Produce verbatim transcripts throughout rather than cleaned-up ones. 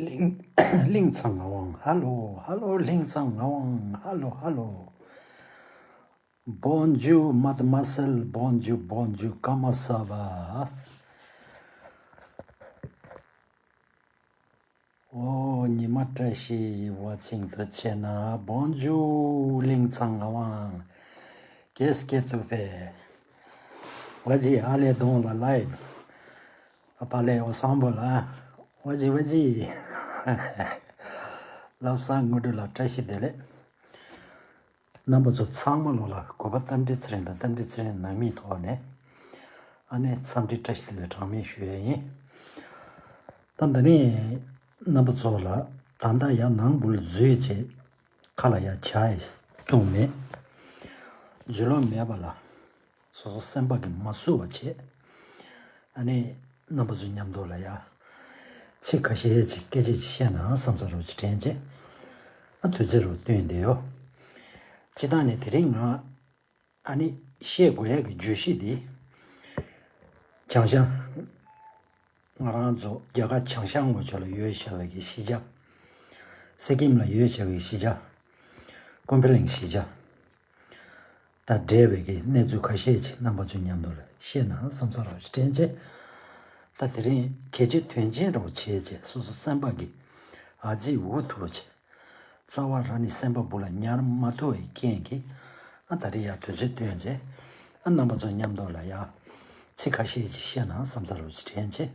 གླིང་གླིང་ཚང་ངག་དབང་། ཧ་ལོ་ཧ་ལོ། གླིང་ཚང་ངག་དབང་། ཧ་ལོ་ཧ་ལོ། Bonjour mademoiselle, bonjour, bonjour, comment ça va? ཨོ། ཉི་མ་བཀྲ་ཤིས། བ་ཚིང་དུ་ཆེ་ན། Bonjour གླིང་ཚང་ངག་དབང་། Qu'est-ce que tu fais? Vas-y, allez dans la live. Parlez ensemble, hein. Vas-y, vas-y. ལབ་སང་དངོས་གྲུབ་ལགས་བཀྲ་ཤིས་བདེ་ལེགས། རྣམ་པ་ཚོ་ཚང་མ་ལོ་ལ་གུས་པ་རྟ་མགྲིན་ཚེ་རིང་དང་རྟ་མགྲིན་ཚེ་རིང་ནང་མིའི་ཐོག་ནས་ཨ་ནེ་འཚམས་འདྲི་བཀྲ་ཤིས་བདེ་ལེགས་གྲངས་མེད་ཞུ་ཡས་ཡིན། ད་འདི་ནས་རྣམ་པ་ཚོ་ལ་ད་ལྟ་ཡར་ནང་སྦུག་ལ་འཛུལ་བྱས་ཁ་ལ་ཡར་ཇ་ཡིས་བཏུང་མེད། འཛུལ་ལོང་མེད་པ་ལ། སོ་སོ་སེམས་པ་གི་མ་བསུ་བ་བྱེད། ཨ་ནི་རྣམ་པ་ཚོ་མཉམ་དུ་ལ་ཡ། ཚིག་ཁ་ཤས་ཅིག་སྐད་ཆ་ཅིག་བཤད་ན་བསམ་ས་རུ་ཅིག་དྲན་བྱས། ཨ་དུས་ཚོད་རུ་བསྟུན་བསྡད་ཡོད། སྤྱི་བཏང་ནས་དེ་རིང་ང་ཨ་ནི་བཤད་དགོས་ཡ་གི་བརྗོད་གཞི་འདི། བྱང་ཤར། ང་རང་ཚོ་རྒྱ་གར་བྱང་ཤར་ངོས་ཕྱོགས་ལ་ཡོད་བྱ་བའི་གི་གཞིས་ཆགས། སི་ཀིམ་ལ་ཡོད་བྱ་བའི་གཞིས་ཆགས། ཀོན་ཕི་ལིང་གཞིས་ཆགས། དང་འབྲེལ་བའི་གི་གནས་ཚུལ་ཁ་ཤས་ཅིག་རྣམ་པ་ཚོའི་མཉམ་དུ་ལ་བཤད་ན་བསམ་ས་རོགས་ཞིག་དྲན་ཆེ། ད་དེ་རིང་གལ་ཆེ་དོན་ཆེན་རོགས་བྱས་རྗེས་སོ་སོ་སེམས་པ་གི་ཨ་ཙི་འུ་ཐུག་ཆེ། རྩ་བ་རང་ནི་སེམས་པ་སྦུག་ལ་ཉར་མ་ཐུབ་པའི་རྐྱེན་གྱིས་ཨ་ད་རེས་ཡ་དུས་ཚོད་བཏོན་རྗེས་ཨ་རྣམ་པ་ཚོ་མཉམ་དུ་ལ་ཡ་ཚིག་ཁ་ཤས་ཅིག་བཤད་ན་བསམ་ས་རོགས་ཞིག་དྲན་ཆེ།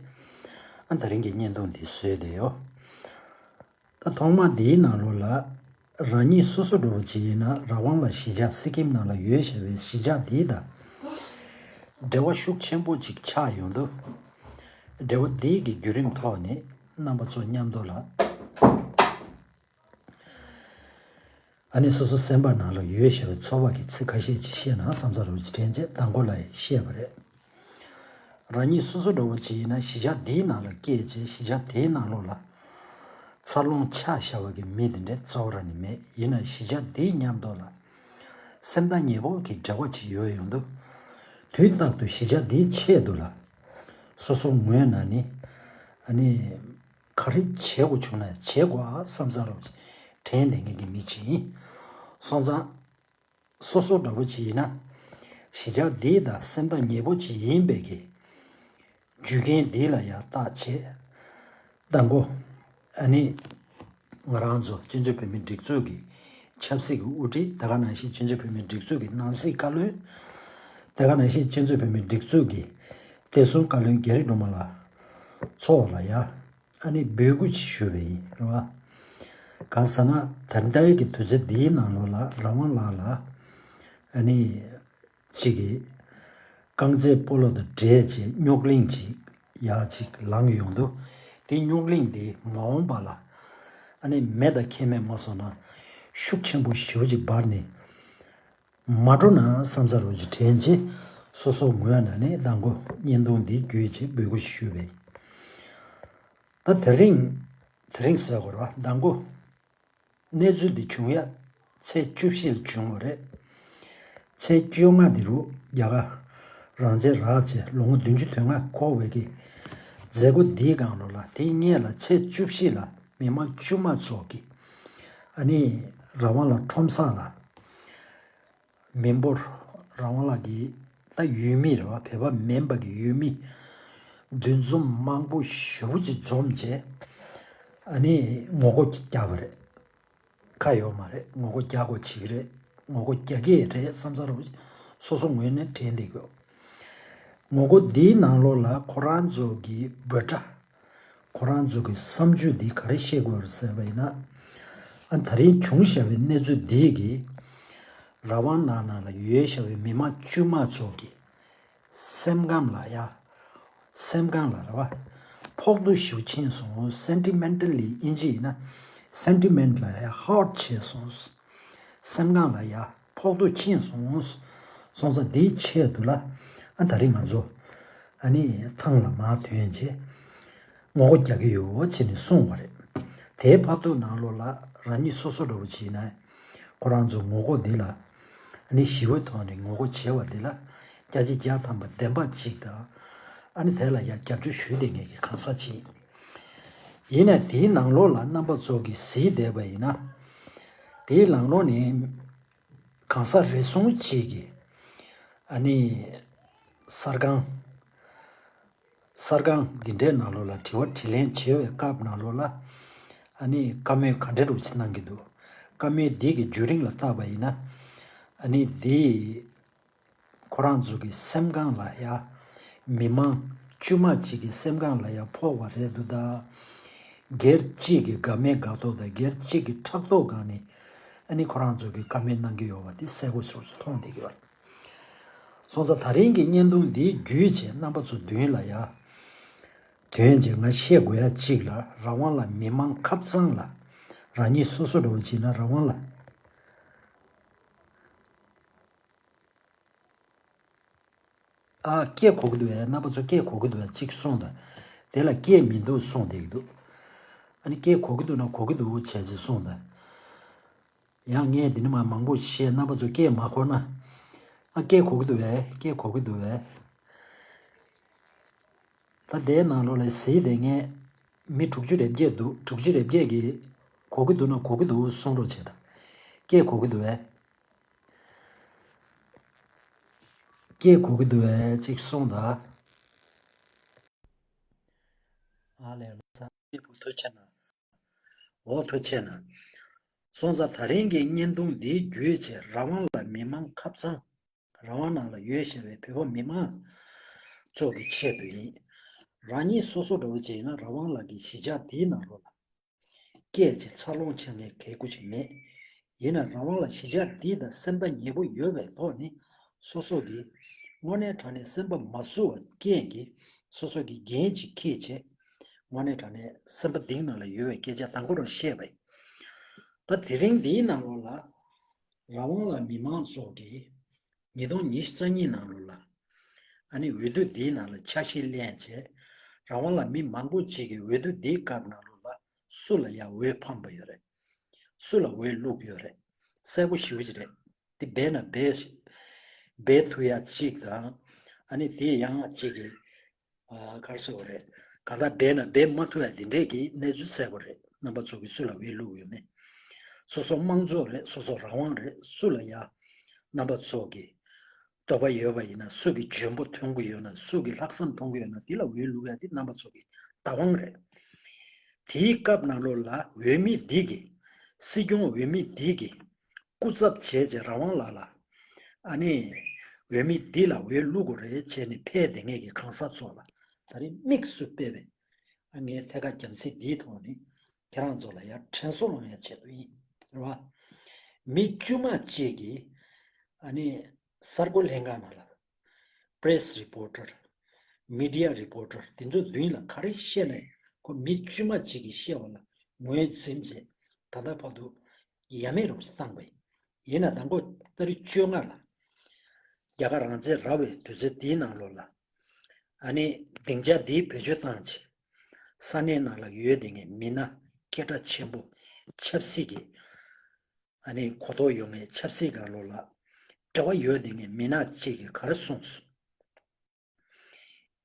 ཨ་ད་རིང་གི་བརྙན་ཐུང་འདི་བཟོས་བསྡད་ཡོད། ད་ཐོག་མ་འདིའི་ནང་ལོགས་ལ་རང་ཉིད་སོ་སོ་འདྲ་བོ་ཅིག་ཡིན་ན་རང་དབང་ལ་གཞིས་ཆགས་སི་ཀིམ་ནང་ལ་ཡོད་བཞག་པའི་གཞིས་ཆགས་འདི་དང་འབྲེལ་བ་ཤུགས་ཆེན་པོ་ཅིག་ཆགས་ཡོང་དུས། འབྲེལ་བ་འདི་གི་བརྒྱུད་རིམ་ཐོག་ནས་རྣམ་པ་ཚོ་མཉམ་དུ་ལ་ཨ་ནི་སོ་སོ་སེམས་པ་ནང་ལ་ཡོད་བཞག་པའི་ཚོར་བ་གི་ཚིག་ཁ་ཤས་ཅིག་བཤད་ན་བསམ་ས་རུ་ཅིག་དྲན་རྗེས་མདང་དགོང་ལ་ཡང་བཤད་པ་རེད། རང་ཉིད་སོ་སོ་འདྲ་བོ་ཅིག་ཡིན་ན་གཞིས་ཆགས་འདིའི་ནང་ལ་སྐྱེས་རྗེས་གཞིས་ཆགས་དེའི་ནང་ལོགས་ལ་འཚར་ལོངས་ཆགས་བཞག་པ་གི་མི་དེ་འདྲ་གཙོ་བོ་རང་ནི་མེད། ཡིན་ན་གཞིས་ཆགས་འདིའི་མཉམ་དུ་ལ་སེམས་ཐག་ཉེ་པོ་གི་འབྲེལ་བ་ཅིག་ཡོད་ཡོང་དུས། དུས་རྟག་ཏུ་གཞིས་ཆགས་འདིའི་ཆེད་དུ་ལ་སོ་སོ་ངོས་ནས་ནི་ཨ་ནི་ག་རེ་བྱེད་དགོས་བྱུང་ན་བྱེད་དགོས་ཨ་བསམ་ས་རུ་དྲན་བསྡད་མཁན་གྱི་མི་ཅིག་ཡིན། སོང་ཙང་། སོ་སོ་འདྲ་བོ་ཅིག་ཡིན་ན། གཞིས་ཆགས་འདི་དང་སེམས་ཐག་ཉེ་པོ་ཅིག་ཡིན་པའི་གི་རྒྱུ་རྐྱེན་འདི་ལ་ཡང་བརྟག་དཔྱད། མདང་དགོང་ཨ་ནི་ང་རང་ཚོ་སྤྱི་ཚོགས་བོད་མིའི་སྒྲིག་འཛུགས་ཀྱི་ཆབ་སྲིད་ཀྱི་དབུ་ཁྲིད། དེ་ག་ནང་བཞིན་སྤྱི་ཚོགས་བོད་མིའི་སྒྲིག་འཛུགས་ཀྱི་ནང་སྲིད་བཀའ་བློན། དེ་ག་ནང་བཞིན་སྤྱི་ཚོགས་བོད་མིའི་སྒྲིག་འཛུགས་ཀྱི་བདེ་སྲུང་བཀའ་བློན་རྒྱ་རི་སྒྲོལ་མ་ལགས་ཚོ་ལ་ཡང་ཨ་ནི་འབོད་སྐུལ་ཅིག་ཞུས་པ་ཡིན། རེད་བ། གང་ཟེར་ན་ད་ལྟའི་གི་དུས་ཚོད་འདིའི་ནང་ལོགས་ལ་རང་དབང་ལགས་ལ་ཨ་ནི་གཅིག་གི་རྐང་རྩེད་སྤོ་ལོ་དང་འབྲེལ་བྱས་རྙོག་གླེང་ཅིག་ཡག་ཅིག་ལངས་ཡོང་དུས། དེ་རྙོག་གླེང་དེ་མ་འོངས་པ་ལ་ཨ་ནི་མེ་དང་ཁྱད་མེད་མ་སོང་ན་ཤུགས་ཆེན་པོ་ཞེ་པོ་ཅིག་འབར་ནས་མ་འགྲོ་ན་བསམ་ས་རུ་ཅིག་དྲན་རྗེས་སོ་སོ་ངོས་ནས་ནི་མདང་དགོང་བརྙན་ཐུང་འདི་བརྒྱུད་བྱས་འབོད་སྐུལ་ཞུས་པ་ཡིན། ད་དེ་རིང་དེ་རིང་ཟེར་དགོས་རེད་བ། མདང་དགོང་གནས་ཚུལ་འདི་བྱུང་ཡ་ཚེས་བཅུ་བཞི་ལ་བྱུང་བ་རེད། ཚེས་བཅོ་ལྔ་འདི་རུ་རྒྱ་གར་རང་བཙན་རག་བྱས་ལོ་ངོ་བདུན་ཅུ་དོན་ལྔ་འཁོར་བའི་གི་མཛད་སྒོ་འདིའི་སྒང་ལོགས་ལ། དེའི་སྔོན་ལ་ཚེས་བཅུ་བཞི་ལ་མི་མང་དཀྱུས་མ་ཚོགས་ཀྱིས་ཨ་ནི་རང་དབང་ལ་ཁྲོམ་ས་ལ་མི་འབོར་རང་དབང་ལགས་ཀྱི་ད་ཡུལ་མི་རེད་བ། བོད་པ་མིན་པ་གི་ཡུལ་མི་འདུ་འཛོམས་མང་པོ་ཞེ་པོ་ཅིག་འཛོམས་བྱས་ཨ་ནི་ངོ་རྒོལ་རྒྱག་པ་རེད། ཁ་ཡོད་མ་རེད། ངོ་རྒོལ་རྒྱག་དགོས་བྱེད་ཀྱི་རེད། ངོ་རྒོལ་རྒྱག་གི་རེད་བསམ་ས་རུ་སོ་སོ་ངོས་ནས་དྲན་བསྡད་དགོས། ངོ་རྒོལ་འདིའི་ནང་ལོགས་ལ་ཁོ་རང་ཚོ་གི་འབོད་སྒྲ། ཁོ་རང་ཚོ་གི་བསམ་ཚུལ་འདི་ག་རེ་བཤད་དགོས་རེད་ཟེར་བ་ཡིན་ན། ཨ་ད་རིང་བྱུང་བཞག་པའི་གནས་ཚུལ་འདི་གིས་རང་དབང་ནང་ན་ལ་ཡོད་བཞག་པའི་མི་མང་དཀྱུས་མ་ཚོ་གི་སེམས་ཁམས་ལ་ཡ། སེམས་ཁམས་ལ་རེད་བ། ཕོག་ཐུག་ཞེ་པོ་ཕྱིན་སོང་། སེན་ཊི་མེན་ཊལ་ལི་ཨིན་ཇི་ཡིན་ན་སེན་ཊི་མེན་ཊི་ལ་ཡ་ཧར་ཊི་བྱས་སོང་། སེམས་ཁམས་ལ་ཡ་ཕོག་ཐུག་ཕྱིན་སོང་། སོང་ཙང་འདིའི་ཆེད་དུ་ལ་ཨ་ད་རིང་ང་ཚོ་ཨ་ནི་ཐང་ལ་མར་ཐོན་བྱས་ངོ་རྒོལ་རྒྱག་གི་ཡོད་ཅེས་ནས་གསུངས་པ་རེད། དེའི་བར་དུ་ནང་ལོགས་ལ་རང་ཉིད་སོ་སོ་འདྲ་བོ་བྱས་ན་ཁོ་རང་ཚོ་ངོ་རྒོལ་འདི་ལ་ཨ་ནི་ཞི་བའི་ཐོག་ནས་ངོ་རྒོལ་བྱས་པ་འདི་ལ་བརྒྱ་ཆ་བརྒྱ་ཐམ་པ་བདེན་པ་གཅིག་དང་། ཨ་ནི་དེ་ལ་ཡ་རྒྱབ་སྐྱོར་ཞུས་བསྡད་མཁན་གྱི་གང་ཟག་ཅིག་ཡིན་ན་དེའི་ནང་ལོགས་ལ་རྣམ་པ་ཚོ་གིས་གཟིགས་བསྡད་པ་ཡིན་ན། དེའི་ནང་ལོགས་ནས་གང་ཟག་རེ་ཟུང་གཅིག་གིས་ཨ་ནི་གསར་ཁང་གསར་ཁང་འདི་འདྲའི་ནང་ལོགས་ལ་དྲི་བ་དྲིས་ལན་བྱེད་པའི་སྐབས་ནང་ལོགས་ལ་ཨ་ནི་བཀའ་མོལ་ག་འདྲ་རུ་ཅིག་གནང་གི་འདུག་བཀའ་མོལ་འདི་གི་བརྒྱུད་རིམ་ལ་བལྟས་པ་ཡིན་ན། ཨ་ནི་འདི་ཁོ་རང་ཚོ་གི་སེམས་ཁམས་ལ་ཡ། མི་མང་དཀྱུས་མ་གཅིག་གི་སེམས་ཁམས་ལ་ཡ་ཕོག་པ་རེད་འདུག་ད། སྒེར་གཅིག་གི་དགའ་མེད་དགའ་ཏོག་དང་སྒེར་གཅིག་གི་ཕྲག་དོག་སྒང་ནས་ཨ་ནི་ཁོ་རང་ཚོ་གི་བཀའ་མོལ་གནང་གི་ཡོད་པ་དེ་གསལ་པོ་སོ་སོ་མཐོང་བསྡད་ཀྱི་ཡོད་རེད། སོང་ཙང་ད་རིང་གི་བརྙན་ཐུང་འདིའི་བརྒྱུད་བྱས་རྣམ་པ་ཚོ་མདུན་ལ་ཡ། དོན་བྱས་ང་བཤད་དགོས་ཡ་གཅིག་ལ་རང་དབང་ལ་མི་མང་ཁབ་གཙང་ལ་རང་ཉིད་སོ་སོ་འདྲ་བོ་བྱས་ན་རང་དབང་ལ། ཨ་སྐད་གོ་གི་འདུག་བས། རྣམ་པ་ཚོ་སྐད་གོ་གི་འདུག་བས་གཅིག་གསུངས་དང་། དེ་ལ་སྐད་མི་འདུག་གསུངས་བསྡད་ཀྱི་འདུག་ཨ་ནི་སྐད་གོ་གི་འདུག་ན་གོ་གི་འདུག་བྱས་ཅིག་གསུངས་དང་། ཡང་ངས་འདི་ནས་མ་མང་པོ་བཤད། རྣམ་པ་ཚོ་སྐད་མ་གོ་ན། ཨ་སྐད་གོ་གི་འདུག་བས། སྐད་གོ་གི་འདུག་བས། ད་དེའི་ནང་ལོགས་ལ་གཟིགས་དེ་ངས་མི་དྲུག་ཅུ་རེ་བརྒྱད་འདུག་དྲུག་ཅུ་རེ་བརྒྱད་ཀྱིས་གོ་གི་འདུག་ན་གོ་གི་འདུག་གསུང་རོགས་བྱེད་དང་། སྐད་གོ་གི་འདུག་བས། སྐད་གོ་གི་འདུག་བས་ཅིག་གསུངས་དང་། ཨ་ལས་ལོ་ཙཱ་སྐྱིད་པོ་ཐུགས་ཆེ་གནང་། འོ་ཐུགས་ཆེ་གནང་། སོང་ཙང་ད་རིང་གི་བརྙན་ཐུང་འདིའི་བརྒྱུད་བྱས་རང་དབང་ལ་མི་མང་ཁབ་གཙང་། རང་དབང་ནང་ལ་ཡོད་བཞིན་པའི་བོད་པ་མི་མང་ཚོ་གི་ཆེད་དུ་ཡིན། རང་ཉིད་སོ་སོ་འདྲ་བོ་ཅིག་ཡིན་ན་རང་དབང་ལགས་ཀྱི་གཞིས་ཆགས་འདིའི་ནང་ལོགས་ལ་སྐད་ཅིག་འཚར་ལོངས་བྱེད་མཁན་གལ་དགོས་ཅིག་མེད། ཡིན་ན་རང་དབང་ལ་གཞིས་ཆགས་འདི་དང་སེམས་ཐག་ཉེ་པོ་ཡོད་པའི་ཐོག་ནས་སོ་སོ་གི་དངོས་གནས་དྲང་གནས་སེམས་པ་མ་བཟོད་པ་རྐྱེན་གྱིས་སོ་སོ་གི་འགན་ཅིག་འཁྱེར་བྱས། དངོས་གནས་དྲང་གནས་སེམས་པ་གཏིང་ནང་ལ་ཡོད་པའི་སྐད་ཆ་དང་པོ་རང་བཤད་པ་ཡིན། ད་དེ་རིང་འདིའི་ནང་ལོགས་ལ་རང་དབང་ལ་མི་མང་ཚོགས་ཀྱིས་ཉིས་སྟོང་ཉི་ཤུ་རྩ་གཉིས་ནང་ལོགས་ལ་ཨ་ནི་འོས་བསྡུ་འདིའི་ནང་ལ་འཆར་གཞི་ལེན་བྱས། རང་དབང་ལ་མི་མང་པོ་ཅིག་གིས་འོས་བསྡུ་འདིའི་སྐབས་ནང་ལོགས་ལ་སུ་ལ་ཡང་འོས་ཕམ་པ་ཡོད་རེད། སུ་ལ་འོས་བླུགས་ཡོད་རེད། གསལ་པོ་ཞེ་པོ་ཅིག་རེད། དེ་སྦས་ན་སྦས་སྦས་ཐུབ་ཡ་གཅིག་དང་། ཨ་ནི་དེ་ཡང་གཅིག་གི་ཨ་ག་རེ་ཟེར་དགོས་རེད། གང་ལྟར་སྦས་ན་སྦས་མ་ཐུབ་ཡ་འདི་འདྲས་ཀྱི་གནས་ཚུལ་གསལ་པོ་རེད། རྣམ་པ་ཚོ་གིས་སུ་ལ་འོས་བླུགས་ཡོད་མེད། སོ་སོ་དམངས་གཙོ་རེད། སོ་སོ་རང་དབང་རེད། སུ་ལ་ཡ་རྣམ་པ་ཚོ་གིས་འདོད་པ་ཡོད་པ་ཡིན་ན་སུ་གིས་འཇོན་པོ་མཐོང་གི་ཡོད་ན། སུ་གིས་ལྷག་བསམ་མཐོང་གི་ཡོད་ན། དེ་ལ་འོས་བླུགས་ཡ་དེ་རྣམ་པ་ཚོ་གི་བདག་དབང་རེད། དེའི་སྐབས་ནང་ལོགས་ལ་འོས་མི་འདི་གིས། སྲིད་སྐྱོང་འོས་མི་འདི་གིས་སྐུ་ཚབ་བྱས་བྱས་རང་དབང་ལགས་ལ། ཨ་ནི་འོས་མི་འདི་ལ་འོས་བླུག་དགོས་རེད་བྱས་ནས་ཕེབས་བསྡད་མཁན་གྱི་གང་ཟག་ཚོ་ལ་ད་རེས་དམིགས་སུ་བལྟས་པའི་ཨ་ངའི་ཐད་ཀར་རྒྱང་སྲིང་འདིའི་ཐོག་ནས་ཁྱེད་རང་ཚོ་ལ་ཡར་དྲན་གསོ་སློང་ཡ་ཆེད་དུ་ཡིན། རེད་བ། མི་དཀྱུས་མ་གཅིག་གིས་ཨ་ནི་གསར་འགོད་ལྷན་ཁང་ནང་ལ། Press reporter, media reporter དེ་ཚོ་མདུན་ལ་ག་རེ་བཤད་ནའི་ཁོ་མི་དཀྱུས་མ་གཅིག་གིས་བཤད་པ་ལ་ངོས་འཛིན་བྱས། ད་ལྟ་བར་དུ་ཡ་མེད་རོགས་སུ་བཏང་པ་ཡིན། ཡིན་ན་དང་པོ་ཏ་རིག་བཅོ་ལྔ་ལ་རྒྱ་གར་རང་བཙན་རག་པའི་དུས་ཚོད་དེའི་ནང་ལོགས་ལ་ཨ་ནི་སྡིངས་ཆ་འདིའི་བེད་སྤྱོད་བཏང་བྱས། ས་གནས་ནང་ལ་ཡོད་བསྡད་མཁན་མི་སྣ་སྐད་གྲགས་ཆེན་པོ་ཆབ་སྲིད་ཀྱི་ཨ་ནི་གོ་རྟོགས་ཡོད་མཁན་ཆབ་སྲིད་སྒང་ལོགས་ལ་འབྲེལ་བ་ཡོད་བསྡད་མཁན་མི་སྣ་གཅིག་གིས་ག་རེ་གསུངས་སོང་།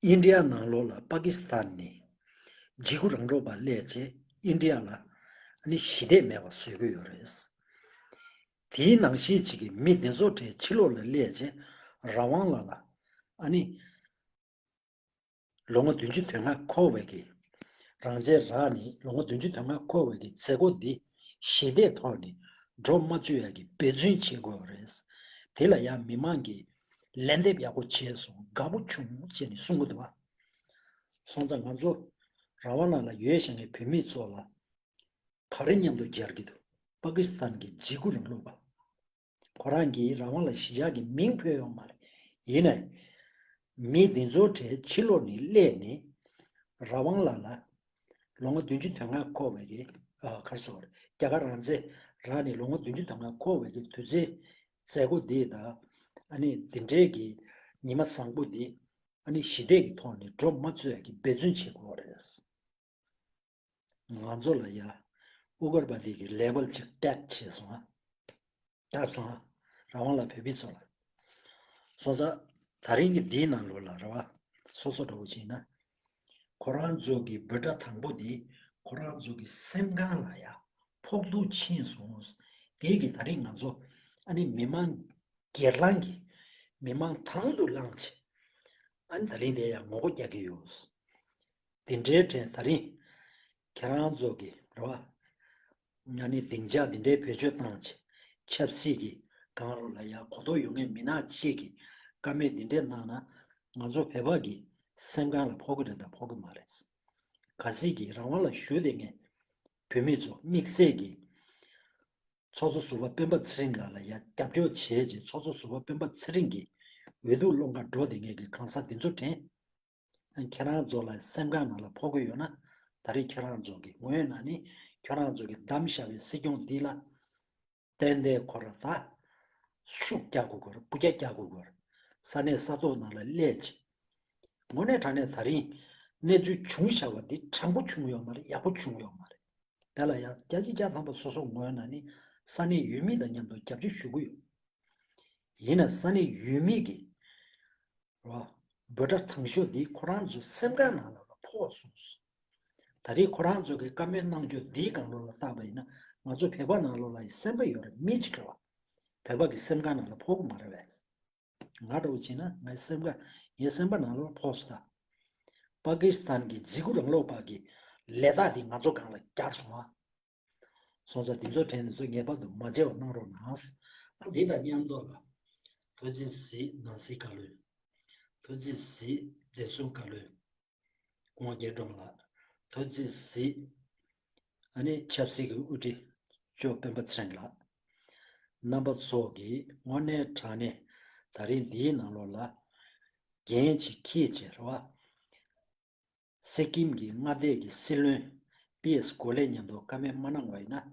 ཨིན་ཌི་ཡ་ནང་ལོགས་ལ་པ་ཀི་སི་ཐན་ནས་འཇིགས་སྐུལ་རང་འགྲོ་པ་སླེབས་བྱས་ཨིན་ཌི་ཡ་ལ་ཨ་ནི་ཞི་བདེ་མེད་པ་བཟོ་གི་ཡོད་རེད། དེའི་ནང་བཞིན་གཅིག་གི་མི་འདི་ཚོ་གྲས་ཕྱི་ལོགས་ལ་སླེབས་བྱས་རང་དབང་ལགས་ལ་ཨ་ནི་ལོ་ངོ་བདུན་ཅུ་དོན་ལྔ་འཁོར་བའི་གི་རང་བཙན་རག་ནས་ལོ་ངོ་བདུན་ཅུ་དོན་ལྔ་འཁོར་བའི་གི་མཛད་སྒོ་འདི་ཞི་བདེའི་ཐོག་ནས་འགྲོ་མ་བཅུག་ཡ་གི་འབད་བརྩོན་བྱེད་དགོས་པ་རེད། དེ་ལ་ཡང་མི་མང་གིས་ལན་འདེབས་ཡག་པོ་བྱས་སོང་། དགའ་པོ་བྱུང་བྱས་ནས་གསུང་གི་འདུག་བ། སོང་ཙང་ང་ཚོ་རང་དབང་ནང་ལ་ཡོད་བཞིན་གྱི་བོད་མི་ཚོ་ལ་ག་རེ་མཉམ་དུ་སྦྱར་གྱི་འདུག་པ་ཀི་སི་ཐན་གྱི་འཇིགས་སྐུལ་རིང་ལུགས་པ། ཁོ་རང་གིས་རང་དབང་ལ་གཞིས་ཆགས་ཀྱི་མིང་འབོད་ཡོད་མ་རེད། ཡིན་ནའི། མི་འདི་ཚོ་གྲས་ཕྱི་ལོགས་ནས་སླེབས་ནས་རང་དབང་ལགས་ལ་ལོ་ངོ་བདུན་ཅུ་དོན་ལྔ་འཁོར་བའི་གི་ཨ་ག་རེ་ཟེར་དགོས་རེད། རྒྱ་གར་རང་བཙན་རག་ནས་ལོ་ངོ་བདུན་ཅུ་དོན་ལྔ་འཁོར་བའི་གི་དུས་ཚོད་མཛད་སྒོ་འདི་དང་ཨ་ནི་འདི་འདྲའི་གི་ཉི་མ་བཟང་པོ་འདི་ཨ་ནི་ཞི་བདེ་གི་ཐོག་ནས་འགྲོ་མ་བཅུག་ཡ་གི་འབད་བརྩོན་བྱེད་དགོས་པ་རེད། ང་ཚོ་ལ་ཡ་ཨུ་གར་བ་ཏི་གི་ལེ་བལ་ཅིག་ཊེག་བྱས་སོང་ཨ། བཀག་སོང་ཨ། རང་དབང་ལ་བོད་པའི་ཚོ་ལ། སོང་ཙང་ད་རིང་གི་འདིའི་ནང་ལོགས་ལ་རེད་བ། སོ་སོ་འདྲ་བོ་བྱས་ན། ཁོ་རང་ཚོ་གི་འབོད་སྒྲ་དང་པོ་འདི་ ཁོ་རང་ཚོ་གི་སེམས་ཁམས་ལ་ཡ་ཕོག་ཐུག་ཕྱིན་སོང་། དེ་གི་ད་རིང་ང་ཚོ་ཨ་ནི་མི་མང་སྒེར་ལངས་ཀྱི་མི་མང་དང་དུ་བླངས་བྱས། ཨ་ནི་ད་རིང་དེ་ཡང་ངོ་རྒོལ་རྒྱག་གི་ཡོད། དེ་འདྲའི་གྲས་ད་རིང་ཁྱེད་རང་ཚོ་གི་རེད་བ། ཨ་ནི་སྡིངས་ཆ་འདི་འདྲའི་བེད་སྤྱོད་བཏང་བྱས། ཆབ་སྲིད་ཀྱི་སྒང་ལོགས་ལ་ཡ་གོ་རྟོགས་ཡོད་མཁན་མི་ནག་ཅིག་གིས་བཀའ་མོལ་འདི་འདྲའི་གནང་ན། ང་ཚོ་བོད་པ་གི་སེམས་ཁམས་ལ་ཕོག་གི་རེད་དང་ཕོག་གི་མ་རེད། གལ་སྲིད་ཀྱི་རང་དབང་ལ་བཞུགས་བསྡད་མཁན་བོད་མི་ཚོ་དམིགས་བསལ་གྱི་ཚོགས་གཙོ་ཟུར་པ་སྤེན་པ་ཚེ་རིང་ལགས་ལ་ཡ་རྒྱབ་སྐྱོར་བྱས་རྗེས། ཚོགས་གཙོ་ཟུར་པ་སྤེན་པ་ཚེ་རིང་གི་འོས་བསྡུ་སློང་གར་འགྲོ་བསྡད་མཁན་གྱི་གང་ཟག་འདི་ཚོ་དྲན། ཁྱེད་རང་ཚོ་ལ་སེམས་ཁམས་ནང་ལ་ཕོག་གི་ཡོད་ན། ད་རེས་ཁྱེད་རང་ཚོ་གི་ངོས་ནས་ནི་ཁྱེད་རང་ཚོ་གི་བདམས་བཞག་པའི་སྲིད་སྐྱོང་འདི་ལ་ཏན་ཏན་ཁོ་ར་ད་ཤུགས་རྒྱག་དགོས་ཀྱི་རེད། སྤུ་རྒྱག་རྒྱག་དགོས་ཀྱི་རེད། ས་གནས་ས་ཐོག་ནང་ལ་སླེབས་བྱས། དངོས་གནས་དྲང་གནས་ད་རིང་གནས་ཚུལ་བྱུང་བཞག་པ་འདི་དྲང་པོ་བྱུང་ཡོད་མ་རེད། ཡག་པོ་བྱུང་ཡོད་མ་རེད། དེ་ལ་ཡང་བརྒྱ་ཆ་བརྒྱ་ཐམ་པ་སོ་སོ་ངོས་ནས་ནི་ས་གནས་ཡུལ་མི་དང་མཉམ་དུ་རྒྱབ་སྐྱོར་ཞུ་གི་ཡོད། ཡིན་ན་ས་གནས་ཡུལ་མི་གི་རོ། འབོད་སྒྲ་དང་ཤོས་འདི་ཁོ་རང་ཚོའི་སེམས་ཁམས་ནང་ལོགས་ལ་ཕོག་སོང་། ད་རེས་ཁོ་རང་ཚོ་གི་བཀའ་མོལ་གནང་ཕྱོགས་འདིའི་སྒང་ལོགས་ལ་བལྟས་པ་ཡིན་ན། ང་ཚོ་བོད་པ་ནང་ལོགས་ལ་ཡི་སེམས་པ་ཡོད་རེད། མི་གཅིག་རེད་བ། བོད་པ་གི་སེམས་ཁམས་ནང་ལ་ཕོག་གི་མ་རེད་བས། ང་འདྲ་བོ་བྱས་ན་ངའི་སེམས་ཁམས་ངའི་སེམས་པ་ནང་ལོགས་ལ་ཕོག་སོང་ད། པ་ཀི་སི་ཐན་གྱི་འཇིགས་སྐུལ་རང་ལོག་པ་གི་ལས་རྟགས་འདི་ང་ཚོ་སྒང་ལ་བསྐྱར་སོང་བ། སོང་ཙང་འདི་ཚོ་དྲན་ནས་ཚོ་ངེས་པར་དུ་མ་བརྗེད་པ་གནང་རོགས་གནང་། ཨ་འདི་དང་མཉམ་དུ་ལ། ཐུགས་རྗེ་གཟིགས་ནང་སྲིད་བཀའ་བློན། ཐུགས་རྗེ་གཟིགས་བདེ་སྲུང་བཀའ་བློན། ཀོང་རྒྱལ་སྒྲོལ་མ་ལགས། ཐུགས་རྗེ་གཟིགས། ཨ་ནི་ཆབ་སྲིད་ཀྱི་དབུ་ཁྲིད་ཇོ་སྤེན་པ་ཚེ་རིང་ལགས། རྣམ་པ་ཚོ་གིས་དངོས་གནས་དྲང་གནས་ད་རིང་འདིའི་ནང་ལོགས་ལ་འགན་ཅིག་འཁྱེར་བྱས་རེད་བ། སི་ཀིམ་གྱི་མངའ་སྡེ་གི་སྲིད་བློན་པི་ཨེས་གོ་ལེ་མཉམ་དུ་བཀའ་མོལ་མ་གནང་བ་ཡིན་ན།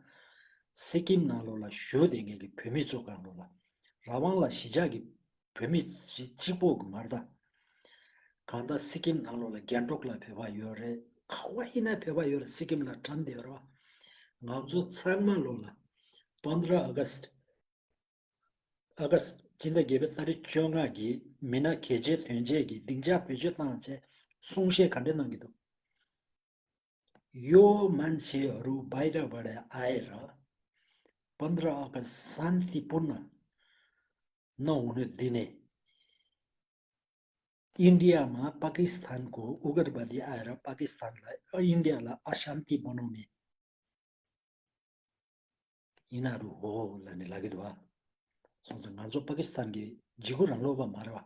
སི་ཀིམ་ནང་ལོགས་ལ་བཞུགས་བསྡད་མཁན་གྱི་བོད་མི་ཚོ་སྒང་ལོགས་ལ་རང་དབང་ལ་གཞིས་ཆགས་ཀྱི་བོད་མི་གཅིག་པོ་གི་མ་རེད་ད། གང་ལྟར་སི་ཀིམ་ནང་ལོགས་ལ་རྒྱན་ཊོག་ལ་བོད་པ་ཡོད་རེད། ག་བ་ཡིན་ན་བོད་པ་ཡོད་རེད། སི་ཀིམ་ལ་འགྲམ་དེ་རོ། ང་ཚོ་ཚང་མ་ལོགས་ལ་པནྡྲ་ཨ་གསྟ། ཨ་གསྟ་སྤྱི་ཟླ་བརྒྱད་པའི་ཏ་རིག་བཅོ་ལྔ་གི་མི་སྣ་གལ་ཆེ་དོན་ཆེ་གི་སྡིངས་ཆ་བེད་སྤྱོད་བཏང་བྱས་གསུང་བཤད་ག་འདྲ་གནང་གི་འདུག यो मान्छेहरू बाहिरबाट आएर पन्ध्र अगस्त शान्तिपूर्ण नहुनु दिने, इन्डियामा पाकिस्तानको उग्रवादी आएर पाकिस्तानलाई, इन्डियालाई अशान्ति बनाउने यिनीहरू हो ལབ་ནས་ལབ་ཀྱི་འདུག་བ། སོང་ཙང་ང་ཚོ་པ་ཀི་སི་ཐན་གྱི་འཇིགས་སྐུལ་རང་ལོག་པ་མ་རེད་བ།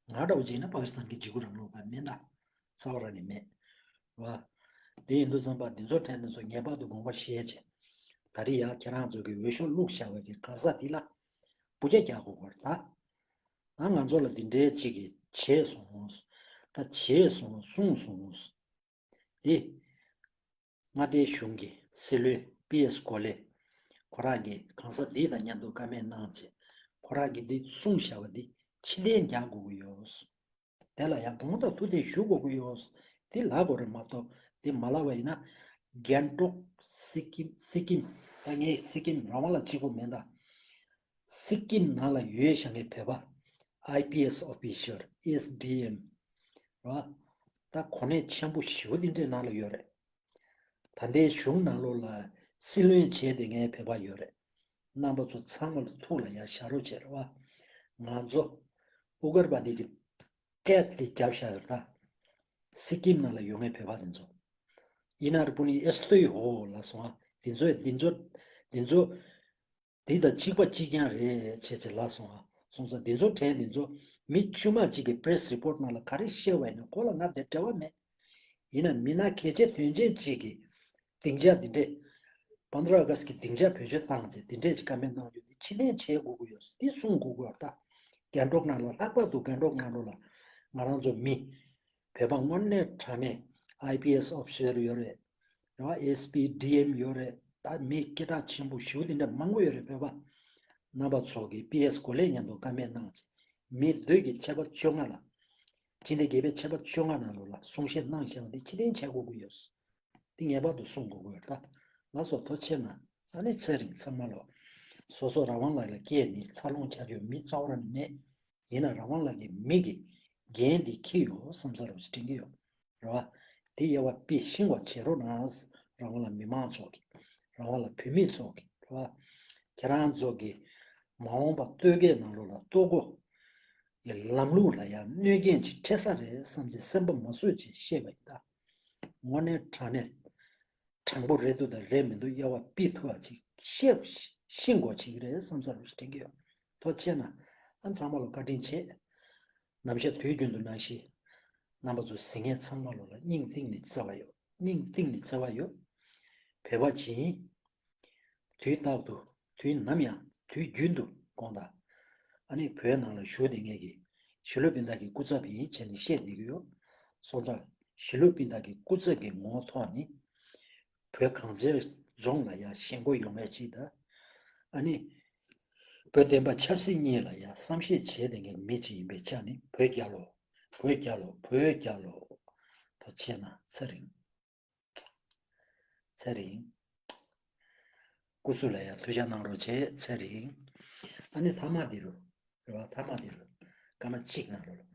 ང་འདྲ་བོ་བྱས་ན་པ་ཀི་སི་ཐན་གྱི་འཇིགས་སྐུལ་རང་ལོག་པ་མིན་ད། རྩ་བ་རང་ནས་མེད། བ། དེ་ཡིན་དུས་ཙམ་པ་འདི་ཚོ་དྲན་ནས་ཚོ་ངེས་པར་དུ་དགོངས་པ་བཞེས་བྱས། ད་རེས་ཡ་ཁྱེད་རང་ཚོ་གི་འོས་ཤོག་བླུགས་བཞག་པའི་གི་གང་ཟག་འདི་ལ་སྤུ་རྒྱག་རྒྱག་དགོས་པ་རེད་ད། ང་ང་ཚོ་ལ་འདི་འདྲའི་ཅིག་གིས་བྱས་སོང་། ད་བྱས་སོང་གསུངས་སོང་། དེ། མངའ་སྡེའི་གཞུང་གི་སྲིད་བློན་པི་ཨེས་གོ་ལེ། ཁོ་རང་གིས་གང་ཟག་འདི་དང་མཉམ་དུ་བཀའ་མོལ་གནང་བྱས། ཁོ་རང་གིས་འདི་གསུངས་བཞག་པ་འདི་ཕྱིར་འཐེན་རྒྱག་དགོས་ཀྱི་ཡོད། དེ་ལ་ཡང་དགོངས་དག་ཐུགས་བདེན་ཞུ་དགོས་ཀྱི་ཡོད། འདི་ལབ་དགོས་རེད་མ་གཏོགས་འདི་མ་ལབ་པ་ཡིན་ན། རྒྱན་ཊོག་སི་ཀིམ་སི་ཀིམ། ད་ངས་སི་ཀིམ་རང་དབང་ལ་གཅིག་པོ་མིན་ད། སི་ཀིམ་ནང་ལ་ཡོད་བཞག་མཁན་བོད་པ་ཨའི་པི་ཨེས་ཨོ་ཕི་ཤལ། ཨེས་ཌི་ཨེམ། ར། ད་གོ་གནས་ཆེན་པོ་ཞེ་པོ་འདི་འདྲའི་ནང་ལ་ཡོད་རེད། ད་ལྟའི་གཞུང་ནང་ལོགས་ལ་སྲིད་བློན་བྱས་བསྡད་མཁན་བོད་པ་ཡོད་རེད། རྣམ་པ་ཚོ་ཚང་མ་ལ་ཐུགས་ལ་ཡ་བཞག་རོགས་བྱེད་རེད་བ། ང་ཚོ་ཨུ་གར་བ་ཏི་གི་སྐད་དེ་རྒྱབ་བཞག་ཡོད་རེད་ད། སི་ཀིམ་ནང་ལ་ཡོད་མཁན་བོད་པ་དེ་ཚོ། ཡིན་ན་རི་པུ་ནི་ཨེ་སྟོད་ཧོ་ལ་སོང་ཨ། དེ་ཚོས་དེ་ཚོ་དེ་ཚོ། དེ་དང་གཅིག་པ་གཅིག་རྐྱང་རེད་བྱས་བྱས་ལབ་སོང་ཨ། སོང་ཙང་དེ་ཚོ་དྲན་དེ་ཚོ་མི་དཀྱུས་མ་གཅིག་གི་པི་རེ་སི་རི་པོ་ཊི་ནང་ལ་ག་རེ་བཤད་པ་ཡིན་ན་ཁོ་ལ་ང་དེ་འབྲེལ་བ་མེད། ཡིན་ན་མི་སྣ་གལ་ཆེ་དོན་ཆེན་གཅིག་གི་སྡིངས་ཆ་འདི་འདྲས། པནྡྲ་ཨ་གསྟ་གི་སྡིངས་ཆ་བེད་སྤྱོད་བཏང་བྱས་འདི་འདྲས་ཀྱི་བཀའ་མོལ་གནང་རྒྱུ་འདི་ཕྱིར་འཐེན་བྱེད་དགོས་ཀྱི་ཡོད། འདི་གསུང་དགོས་ཀྱི་ཡོད་ད། རྒྱན་ཊོག་ནང་ལ་ལྷག་པར་དུ་རྒྱན་ཊོག་ནང་ལོགས་ལ་ང་རང་ཚོ་མི། བོད་པ་དངོས་གནས་དྲང་གནས་ཨའི་པི་ཨེས་ཨོ་ཕི་ཤལ་ཡོད་རེད། རེད་བ། ཨེས་པི་ཌི་ཨེམ་ཡོད་རེད། ད་མི་སྐད་གྲགས་ཆེན་པོ་ཞེ་པོ་དེ་འདྲ་མང་པོ་ཡོད་རེད་བོད་པ། རྣམ་པ་ཚོ་གིས་པི་ཨེས་གོ་ལེ་མཉམ་དུ་བཀའ་མོལ་གནང་བྱས། མི་བདུན་གྱི་ཆད་པ་བཅོ་ལྔ་ལ། སྤྱི་ཟླ་བརྒྱད་པའི་ཆད་པ་བཅོ་ལྔ་ནང་ལོགས་ལ་གསུང་བཤད་གནང་བཞག་པ་འདི་ཕྱིར་འཐེན་བྱེད་དགོས་ཀྱི་ཡོད། འདི་ངེས་པར་དུ་གསུང་དགོས་ཀྱི་ཡོད་ད། ལགས་སོ། ཐུགས་རྗེ་གནང་། ཨ་ནི་ཚེ་རིང་ཚང་མ་ལོ། སོ་སོ་རང་དབང་ལ་ལ་སྐྱེས་ནི་འཚར་ལོངས་བྱ་རྒྱུ་མི་རྩ་བ་རང་ནས་མེད། ཡིན་ན་རང་དབང་ལ་གི་མི་གི་འགན་འདི་འཁྱེར་ཡོད་བསམ་ས་རོགས་ཞེས་དྲན་གྱི་ཡོད། རེད་བ། དེ་དབྱེ་བ་དཔེ་ཤེས་པ་བྱེད་རོགས་གནང་། རང་དབང་ལ་མི་མང་ཚོགས་ཀྱི། རང་དབང་ལ་བོད་མི་ཚོགས་ཀྱི་རེད་བ། ཁྱེད་རང་ཚོ་གི་མ་འོངས་པ་གཏོད་དཀའི་ནང་ལོགས་ལ་གཏོད་སྒོ་གི་ལམ་ལུགས་ལ་ཡང་གནོད་སྐྱོན་ཅིག་འཕྲད་ས་རེད་བསམ་བྱས་སེམས་པ་མ་བཟོད་ཅིག་བཤད་པ་ཡིན་ད། དངོས་གནས་དྲང་གནས་དྲང་པོ་རེད་འདུག་དང་རེད་མི་འདུག་དབྱེ་བ་ཕྱེ་ཐུབ་པ་ཅིག་ཤེས་ཤེས་དགོས་ཅིག་རེད་བསམ་ས་རུ་དྲན་གྱི་ཡོད། ཐུགས་རྗེ་ཆེ་གནང་། ཨ་ཚང་མ་ལ་བཀའ་དྲིན་ཆེ། ནམ་ཞག་དུས་རྒྱུན་དུ་ནང་བཞིན་རྣམ་པ་ཚོ་གཟིགས་མཁན་ཚང་མ་ལོ་ལ་སྙིང་གཏིང་ནས་བརྩེ་བ་ཡོད། སྙིང་གཏིང་ནས་བརྩེ་བ་ཡོད། བོད་པ་ཅིག་ཡིན། དུས་རྟག་ཏུ་དུས་ནམ་ཡང་དུས་རྒྱུན་དུ་དགོངས་དག་ཨ་ནི་བོད་ནང་ལ་བཞུགས་བསྡད་མཁན་གྱི་གཞིས་ལུས་སྤུན་ཟླ་གི་སྐུ་ཚབ་ཡིན་བྱས་ནས་བཤད་བསྡད་ཀྱི་ཡོད། སོང་ཙང་གཞིས་ལུས་སྤུན་ཟླ་གི་སྐུ་ཚབ་ཀྱི་ངོ་བོ་ཐོག་ནས་བོད་གངས་ཅན་ལྗོངས་ལ་ཡང་ཞེན་ཁོག་ཡོང་མཁན་ཅིག་དང་། ཨ་ནི་བོད་བསྟན་པ་ཆབ་སྲིད་གཉིས་ལ་ཡང་བསམ་ཤེས་བྱས་བསྡད་མཁན་གྱི་མི་ཅིག་ཡིན་པའི་ཆ་ནས་བོད་རྒྱལ་ལོ། བོད་རྒྱལ་ལོ། བོད་རྒྱལ་ལོ། ཐུགས་རྗེ་ཆེ་གནང་། ཚེ་རིང་། ཚེ་རིང་། སྐུ་གཟུགས་ལ་ཡང་ཐུགས་ཅག་གནང་རོགས་བྱེད། ཚེ་རིང་། ཨ་ནི་ཐ་མ་འདི་རུ། རེད་བ། ཐ་མ་འདི་རུ། སྐར་མ་གཅིག་གནང་རོགས།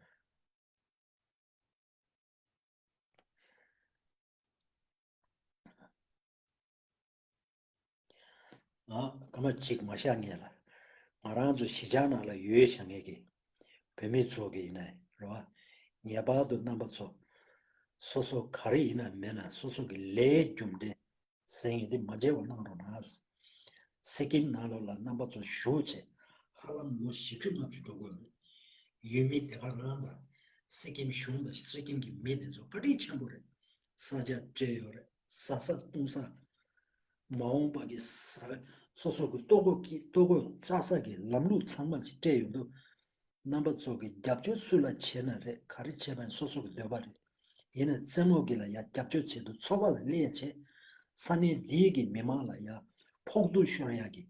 ཨ། སྐར་མ་གཅིག་མ་བཞག་སྔོན་ལ། ང་རང་ཚོ་གཞིས་ཆགས་ནང་ལ་ཡོད་བཞག་མཁན་གྱི་བོད་མི་ཚོ་གི་ཡིན་ན་རེད་བ། ངེས་པར་དུ་རྣམ་པ་ཚོ་སོ་སོ་ག་རེ་ཡིན་ན་མིན་ན་སོ་སོ་གི་ལས་རྒྱུ་འབྲས་ཟེར་མཁན་དེ་མ་བརྗེད་པ་གནང་རོགས་གནང་། སི་ཀིམ་ནང་ལོགས་ལ་རྣམ་པ་ཚོ་བཞུགས་བྱས་ཧ་ལམ་ལོ་བཞི་བཅུ་ལྔ་བཅུ་འགྲོ་གི་ཡོད་རེད། ཡུལ་མི་དེ་ག་རང་དང་སི་ཀིམ་གཞུང་དང་སི་ཀིམ་གྱི་མི་དེ་ཚོ་བཀའ་དྲིན་ཆེན་པོ་རེད། ས་ཆ་སྤྲད་ཡོད་རེད། ཟ་ས་བཏུང་ས། མ་འོངས་པ་གི་ས། སོ་སོ་གི་ལྟོ་གོས་ཀྱི་ལྟོ་གོས་བཅའ་ས་གི་ལམ་ལུགས་ཚང་མ་ཅིག་སྤྲད་ཡོང་དུས། རྣམ་པ་ཚོ་གི་རྒྱབ་སྐྱོར་སུ་ལ་བྱས་ན་རེད། ག་རེ་བྱས་པ་ཡིན་སོ་སོ་གི་འདོད་པ་རེད། ཡིན་ན་རྩེད་མོ་གི་ལ་ཡ་རྒྱབ་སྐྱོར་བྱེད་དུས་ཚོགས་པ་ལ་སླེབས་བྱས། ས་གནས་འདིའི་གི་མི་མང་ལ་ཡ་ཕོག་ཐུག་ཤོར་ཡ་གི་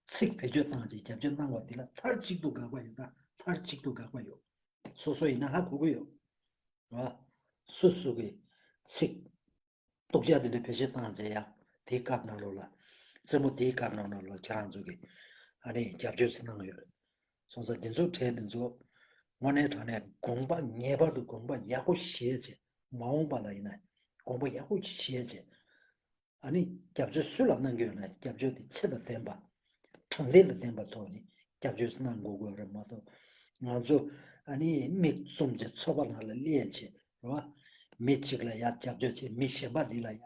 ཚིག་བེད་སྤྱོད་བཏང་བྱས་རྒྱབ་སྐྱོར་གནང་བ་འདི་ལ་མཐར་གཅིག་ཏུ་དགག་པ་ཡོད། ད་མཐར་གཅིག་ཏུ་དགག་པ་ཡོད། སོ་སོ་ཡིན་ན་ཧ་གོ་གི་ཡོད། རེད་བ། སོ་སོ་གི་ཚིག་སྡུག་ཅག་དེ་འདྲ་བེད་སྤྱོད་བཏང་བྱས་ཡ་དེའི་སྐབས་ནང་ལོགས་ལ། རྩེད་མོ་དེའི་སྐབས་ནང་ལོགས་ལ་ཁྱེད་རང་ཚོ་གི་ཨ་ནི་རྒྱབ་སྐྱོར་ཅིག་གནང་ཡོད་རེད། སོང་ཙང་འདི་ཚོ་གྲས་འདི་ཚོ་དངོས་གནས་དྲང་གནས་དགོངས་པ་ངེས་པར་དུ་དགོངས་པ་ཡག་པོ་བཞེས་བྱས། མ་འོངས་པ་ལ་ཡིན་ན་དགོངས་པ་ཡག་པོ་ཅིག་བཞེས་བྱས། ཨ་ནི་རྒྱབ་སྐྱོར་སུ་ལ་གནང་གི་ཡོད་ན་རྒྱབ་སྐྱོར་དེ་ཚད་དང་ལྡན་པ། དྲང་བདེན་དང་ལྡན་པ་ཐོག་ནས་རྒྱབ་སྐྱོར་གནང་དགོས་དགོས་རེད་མ་གཏོགས། ང་ཚོ་ཨ་ནི་མིག་བཙུམ་བྱས་ཚོགས་པ་ནང་ལ་སླེབས་བྱས་རེད་བ། མི་གཅིག་ལ་ཡ་རྒྱབ་སྐྱོར་བྱས། མི་གཞན་པ་འདི་ལ་ཡ་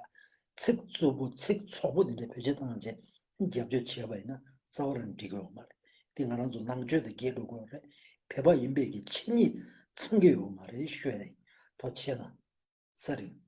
ཚིག་རྩུབ་པོ་ཚིག་བཙོག་པོ་འདི་འདྲ་བེད་སྤྱོད་བཏང་བྱས་རྒྱབ་སྐྱོར་བྱས་པ་ཡིན་ན་རྩ་བ་རང་འགྲིག་གི་ཡོད་མ་རེད། དེ་ང་རང་ཚོ་ནང་ཆོས་དང་འགལ་འགྲོ་གི་ཡོད་རེད། བོད་པ་ཡིན་པའི་གི་ཆོས་ཉིད་ཚང་གི་ཡོད་མ་རེད་ཞུ་ཡ་ཡིན། ཐུགས་རྗེ་ཆེ་གནང་། ཚེ་རིང་